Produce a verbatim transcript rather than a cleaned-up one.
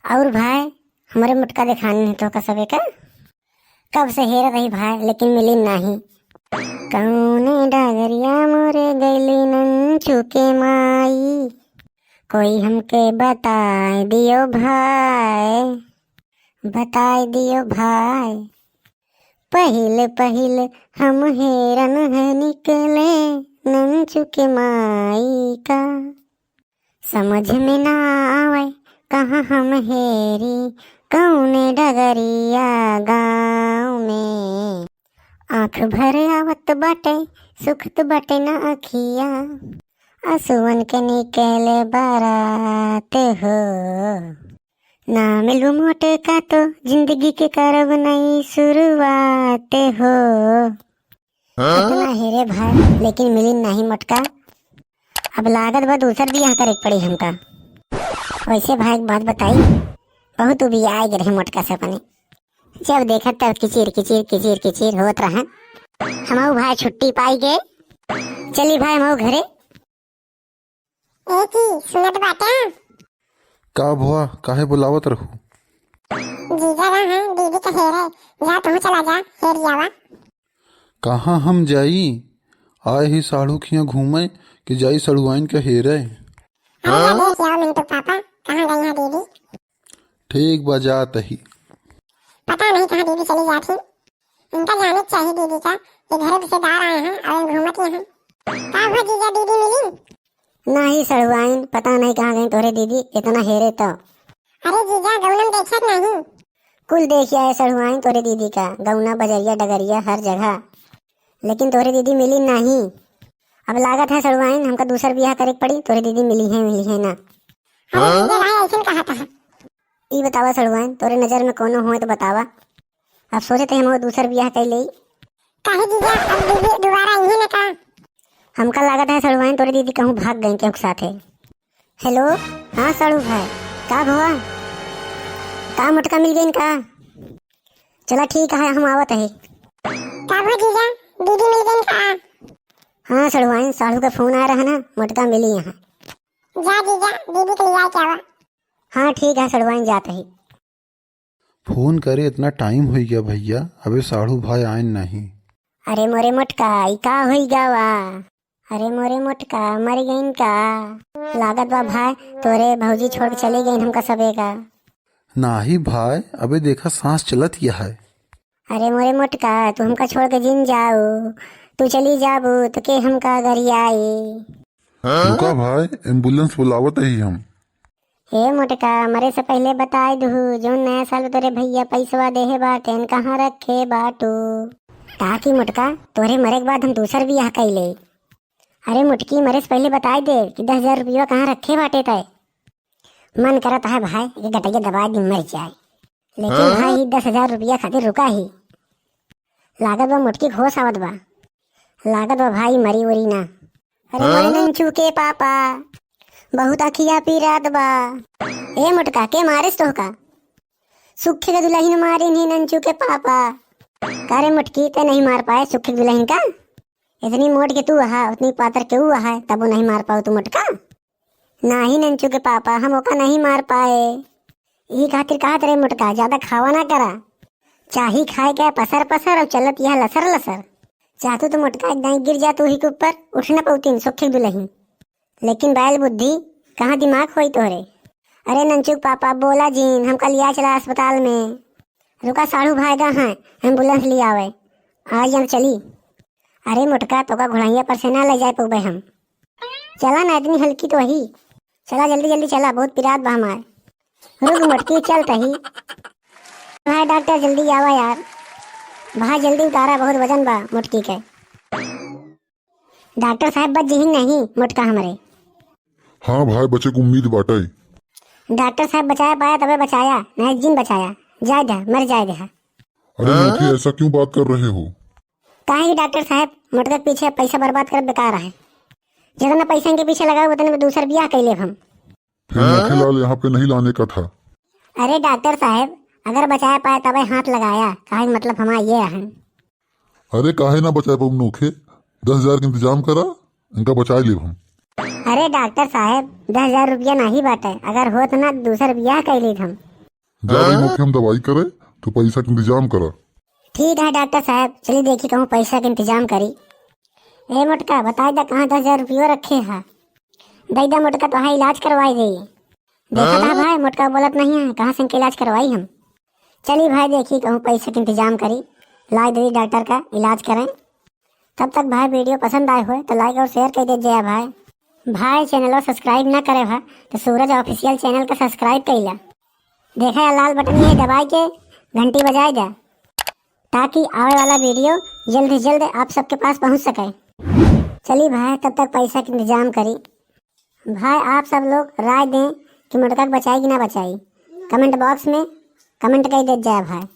और भाई, हमरे मोटका देखानी है तोहका सबे का? कब से हेरत रही भाई, लेकिन मिली नाही। कौने डगरिया मोरे गइली नंचू के माई, कोई हमके बताए दियो भाई, बताए दियो भाई। पहिल पहिल हम हेरन है निकले नंचू के माई का। समझ में ना आवे कहाँ हम हेरी, कौने डगरिया गाँव में। आँख भर आवत बाटे, सुखत बाटे ना अखिया, असुवन के निकले बारात हो। ना मिलू मोटका तो जिंदगी के करब नई शुरुआत हो। हाँ? इतना हेरे भाई, लेकिन मिली नाही मोटका। अब लागत बा दूसर बियाह करे के पड़ी हमका। वैसे भाई, एक बात बताई, बहुत उबियाए गए रहे मोटका से अपने। जब देखा तब किचिर किचिर किचिर किचिर होत रहे। हमहू भाई छुट्टी पाई गए, चली भाई हमहू घरे। ए की सुनत बाटे? का भुआ, काहे बुलावत रहू? जीजा रहा है, दीदी का हेरे, जा तू चला जा, हेर आवा। कहाँ हम जाई? आए ही साढ़ू खिया घूमे कि जाई सढ़ुआइन के हेरे? अरे जा देख आओ मिंटू पापा, कहाँ गई है दीदी? ठीक बा, जात ही। पता नहीं कहाँ दीदी चली जात ही। इनका जाने के चाहिए दीदी का, ये घरे रिश्तेदार आए हैं और घूमत ही हैं। का हुआ जीजा, दीदी मिली? नाही सढ़ुआइन, पता नहीं कहाँ गई तोरे दीदी, इतना हेरे तो। अरे जीजा, गौनम देखत नहीं? कुल देखिया है सढ़ुआइन तोरे दीदी का, गौना, बजरिया, डगरिया, हर जगह, लेकिन तोरे दीदी मिली नाही। अब लागत है सढ़ुआइन, हमका दूसर बियाह करे के पड़ी, तोरे दीदी मिली है, मिली है ना। अरे जीजा भाई, ऐसन कहा था। ई बतावा सड़ुआइन, तोरे नजर में कोनो होए तो बतावा। अब सोचे थे हम दूसर बियाह कर लेई। काहे जीजा, अब दीदी दोबारा आई है ना का? हमका लागत है सड़ुआइन, तोरे दीदी कहूँ भाग गई केहू के साथे। हेलो, हाँ सड़ू भाई, का भवा? का मोटका मिल गई का? चला ठीक है, हम आवत है। का भवा जीजा, दीदी मिल गई का? हाँ सड़ुआइन, साढ़ू का फोन आ रहा ना, मोटका मिली यहाँ। जा जीजा, दीदी के लिए आके आवा। हाँ ठीक है सड़ुआइन, जात ही। फोन करे इतना टाइम होई गया भैया, अबे साढ़ू भाई आयन नहीं। अरे मोरे मोटका, ई का होई गवा? अरे मोरे मोटका, मर गईन का? लागत बा भाई, तोरे भौजी छोड़ के चले गईन हमका सबे का। नाही भाई, अबे देखा सांस चलत या है। अरे मोरे मोटका, तू हमका छोड़ के जिन जाऊ, तू चली जाबू तो के हमका गरियाई? रुका भाई, एम्बुलेंस बुलावत ही हम। हे मोटका, मरे से पहिले बताई दुहू, जौन नया साल में तोरे भैया पैसवा देहे बाटेन, कहाँ रखे बाटू? ताकि मोटका, तोरे मरे के बाद हम दूसर बियाह कई ले। अरे मोटकी, मरे से पहिले बताई दे कि दस हजार रुपया कहाँ रखे बाटे तय। मन करत है भाई, ये गटैया दबाई दी, मर जाए। लेकिन हाँ? भाई, दस हजार रुपया खातिर रुका ही। लागत बा मोटकी के होश आवत बा। लागत बा भाई, मरी उरी ना। अरे हाँ? मरे नंचू के पापा, बहुत अखिया पीरात बा। ए मोटका, के मारिस तोहका? सुखे के दुलहिन मारिन ही नंचू के पापा। का रे मोटकी, ते नहीं मार पाए सुखे के दुलहिन का? इतनी मोट के तू अहा, उतनी पातर के ऊ अहा, तबो नहीं मार पाओ तू मोटका। नाही नंचू के पापा, हम ओका नहीं मार पाए। ई खातिर कहत रहे मोटका, ज्यादा खावा ना करा। चाही खाए के पसर पसर और चलत यह लसर लसर। चाहतू तो मोटका एक दाईं गिर जातू ही के ऊपर, उठ ना पौतीन सोखे दुलही। लेकिन बैल बुद्धि, कहाँ दिमाग होई तोहरे? अरे नंचू के पापा, बोला जिन, हमका लिया चला अस्पताल में। रुका, साढ़ू भाई गा हैं, एम्बुलेंस ले आवे। आज हम चली। अरे मोटका, तोका घोड़ैया पर से ना ले जाए पउबे हम। चला ना, इतनी हल्की तो ही। चला, जल्दी जल्दी चला, बहुत पिरात बा हमार। रुक मोटकी, चल तही। भाई डॉक्टर, जल्दी आवा यार। भाई जल्दी उतारा, बहुत वजन बा मोटकी के। डॉक्टर साहब, बच जिहिन नहीं मोटका हमरे? हाँ भाई, बचे के उम्मीद बाटे। डॉक्टर साहब, बचाया पाया तबे बचाया, नहीं जिन बचाया। जाए दे, मर जाए दे। अरे नोखे, ऐसा क्यों बात कर रहे हो? काहे कि डॉक्टर साहब, मोटका के पीछे पैसा बर्बाद करब बेकार है। जितना पैसा इनके पीछे लगाओ, उतने में दूसर बियाह कर लेब हम। फिर नोखे लाल यहाँ पे नहीं लाने का था। अरे डॉक्टर साहब, अगर बचाया पाए तबे हाथ लगाया, काहे कि मतलब हमारा ये है। अरे काहे ना बचाए पाउब नोखे, दस हजार के इंतजाम करा, इनका बचाए लेब हम। अरे डॉक्टर साहब, दस हजार रुपया नहीं बाटे, अगर होत ना दूसर बियाह कर लेत हम। जा रही मोके हम दवाई करे, तू पैसा के इंतजाम करा। ठीक है डॉक्टर साहब, चली देखी कहूँ पैसा के इंतजाम करी। ए मोटका, बताई दा कहाँ दस हजार रुपयो रखे हा? दई दा मोटका, तोहार इलाज करवाई दे। देखा था भाई, मोटका बोलत नहीं है, कहाँ से इनके इलाज करवाई हम। चली भाई, देखी कहूँ पैसा के इंतजाम करी, लाई दे डॉक्टर का इलाज करें। तब तक भाई वीडियो पसंद आए होए तो लाइक और शेयर कर दे जया भाई। भाई चैनल सब्सक्राइब ना करे भा तो सूरज ऑफिशियल चैनल का सब्सक्राइब कैला। देखा या लाल बटन है दबाई के घंटी बजाए जा, ताकि आवे वाला वीडियो जल्द से जल्द आप सबके पास पहुँच सके। चली भाई, तब तक पैसा के इंतजाम करी। भाई आप सब लोग राय दें कि मोटका के बचाई कि ना बचाई, कमेंट बॉक्स में कमेंट कर दे जाए भाई।